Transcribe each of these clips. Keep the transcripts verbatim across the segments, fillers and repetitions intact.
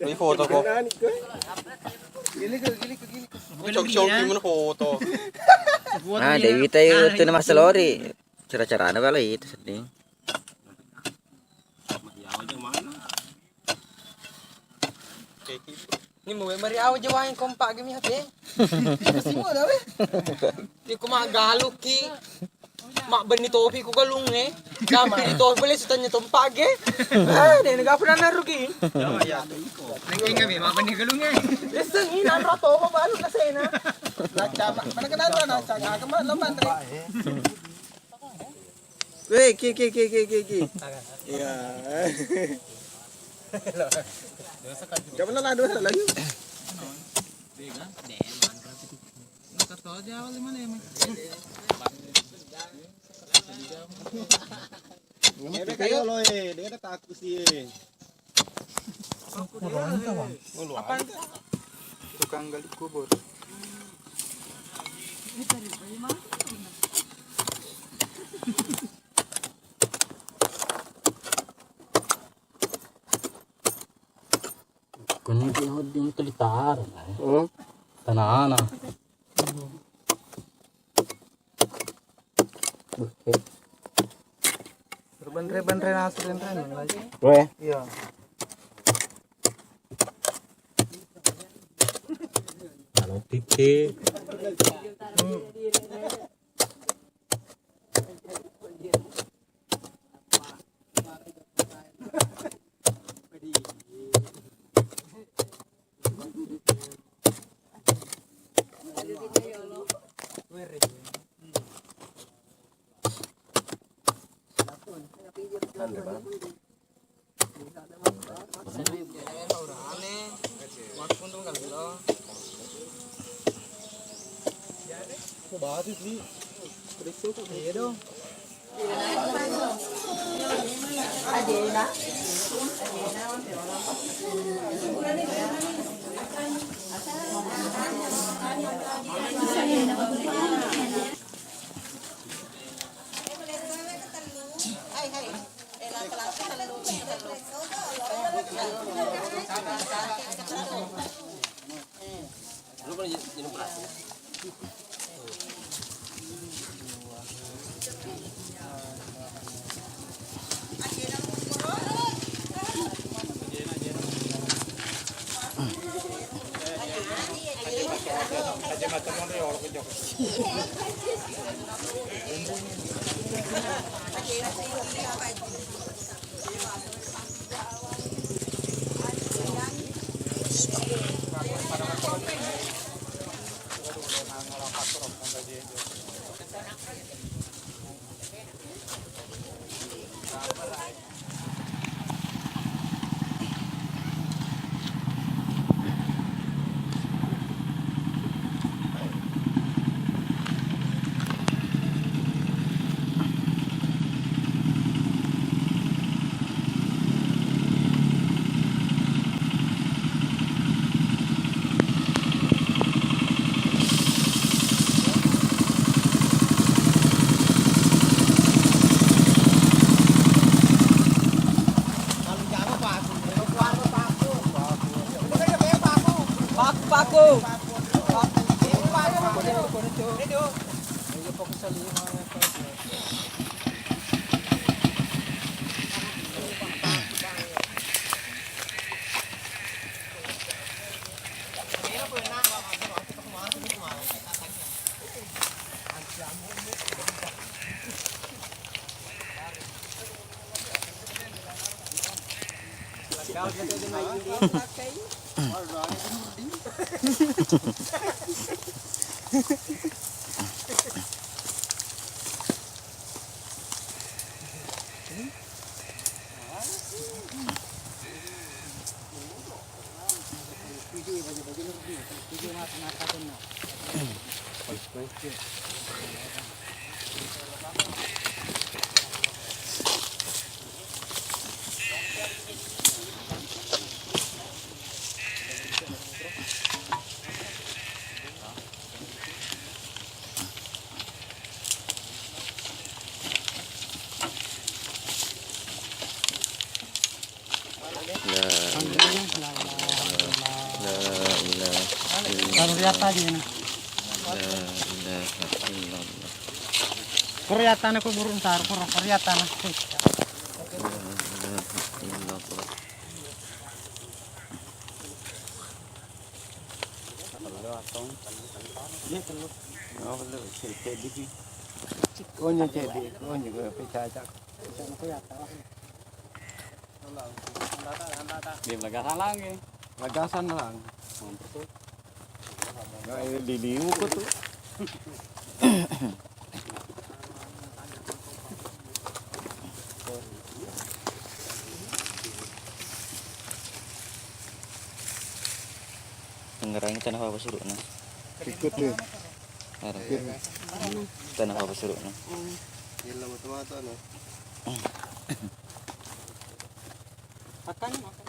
Ini foto ko. Ini cok-cok gimana foto? Ah, Dewi tadi itu nama selori. Cara-carana bala itu sedih. Ini mau mari aja wae kompak gini H P. Ini semua dah weh. Ini ku magaluki. Mak benni topi ku galung eh. Jampi di topi boleh sutanya tompak ge. Ah, deh nega pernah naruki. Nengke nggak mak benni galung eh. Iseng ini nanro topo baru nasena. Laca mak. Mana kenal mana laca? Kemana lo mantri? Weh, ki, ki, ki, ki, ki, ki. Iya. Jangan lah, dua lagi. Ini kayak lo, eh, dia ada takut sih, eh. Tukang gali kubur. Kuni di hodi itu ditaruh, eh. Hmm? Tanah-tanah. Oke. Banre-banre nasu, banre lagi. Weh. Iya. Kalau tiki. Hmm. Paku, paku. Nah. Baru riata aja ini. La ilaha illallah. Koro riatana ko burung taruh, koro, koro riatana. La ilaha illallah. Iya, telur. Oh, telur. Cek, cek di sini. Oh, nyek, cek di. Oh, nyek, pecah, cak. Di Lagasan lang, eh. Lagasan lang. Nah, ini di liu ko tu. Ngerangi tanah apa suruh nah. Ikut deh. Tanah apa suruh nah. Gila, betul-betul, no. Makan, makan.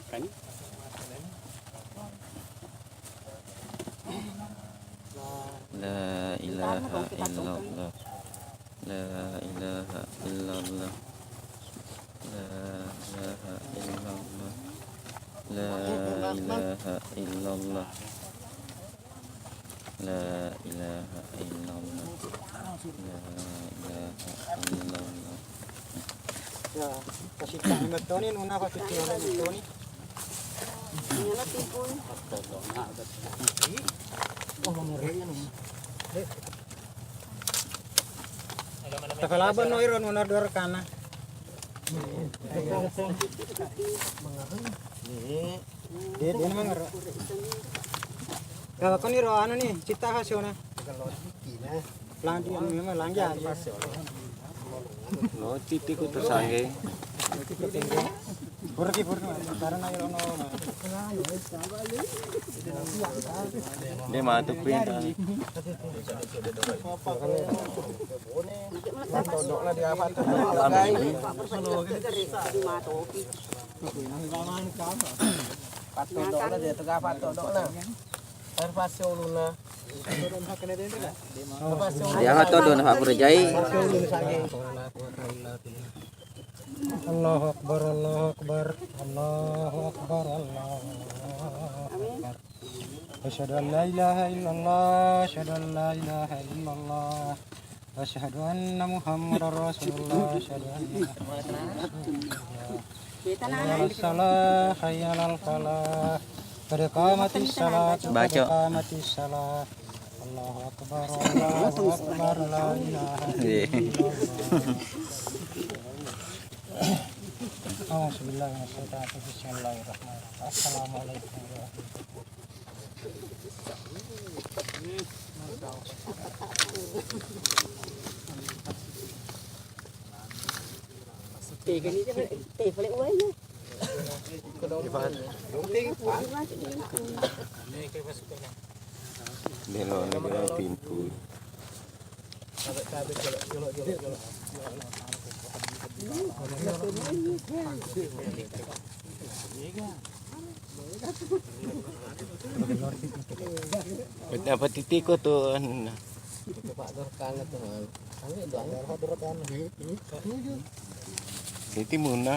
Makan. La ilaha illallah. La ilaha illallah. La ilaha illallah. La ilaha illallah. La ilaha illallah. La ilaha illallah. Ya, kasih tangan betul nih, Nuna, kasih tangan betul nih. Iya, timpun. Oh, ngeri ya, Nuna. Takalaban no iro, Nuna, dua rekana. Dia, dia memang ngeri. Kalau kan iro anu nih, cita khas Yona. Lanjut, anu, memang lanjut aja. Lo titi ku tersangge. Burki, burki, karena iro no. Dia matu perintah. Todokna di apa tuh? Patodokna dia tuh, patodokna. Air pasir uluna. Dia nggak tahu dong apa kerjai. Allahu Akbar, Allahu Akbar, Allahu Akbar, Allahu Akbar. Asyhadu an la ilaha illallah, asyhadu an la ilaha illallah. Asyhadu anna Muhammadar Rasulullah, asyhadu anna Muhammadar Rasulullah. Hayya 'alas shalah, hayya 'alal falah. Qad qamatis shalah, qad qamatis shalah. Allahu Akbar, Allahu Akbar, la ilaha illallah. A'udzubillahi minasyaitonir rajim. Bismillahirrahmanirrahim. Assalamualaikum warahmatullahi wabarakatuh. Tega ni, tega pale uwai ni. Belo ni pintu. Dapat titiko tu anu. Titi muna.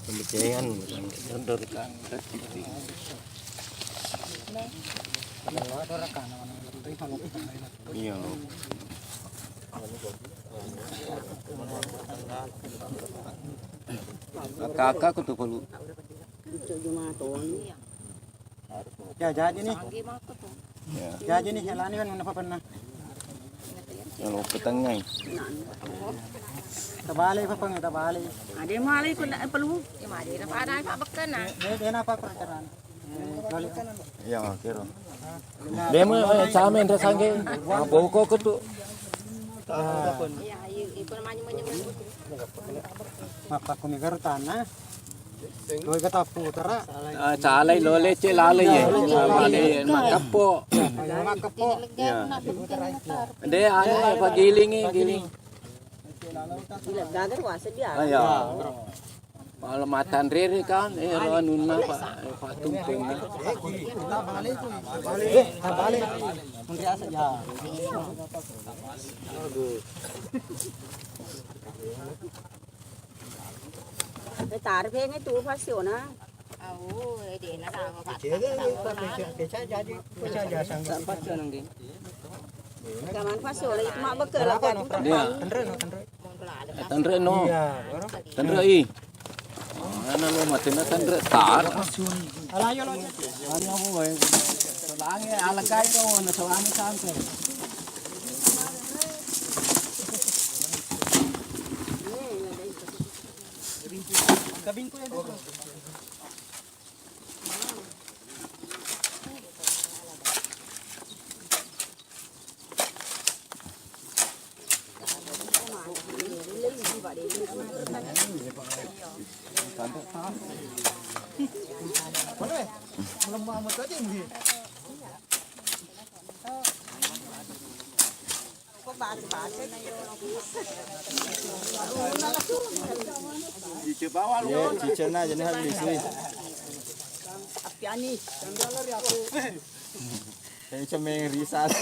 Pembecehan, kan, kan, kan, kan, iya. Kakak aku tuh kalau Ya, jaji nih. Ya. Jaji nih, alani kan mana papanna. Kalau petengai. Tabale papang, tabale. Ade malai ko ndak perlu. Ya, mari na pada pa bekkana. Dia, dia napa perkiraan? Eh, balik. Ya, kira. Demo, eh, camen rasangge. Ah, boko ketu. Ah. Iya, iya, iko namanya menyemen. Mappakkuni garo tanah. Doi katappu tara. Ah, calai lole ce lale ye. Lale ye, makkappo. Ayo, makkappo. Ya. De, anu, apa gilingi, giling. Gila, gagal wasa dia. Ayo. Malah matan rere kan, eh, ro anunna, Pak, eh, Pak Tumpeng. Eh, tabale. Menteri asa ya. Aduh. Eh, tarifeng itu pasiona. Au, eh, dena dah, Pak. Jadi, Pak, pecah, pecah jadi, pecah jadi sanggup. Pasiona, nggih. Kaman pasiona itu mak bekel. Berapa, no? Iya. Tenre, no, tenre. Eh, tenre, no. Iya, baru. Tenre, i. Mana lo mati na tenre tar. Ala, ayo, lo. Ala, ayo, boy. Solange, ala kai, no, na solange sampai. Iya, cicena jadi habis, wih. Kayak cemeng risas.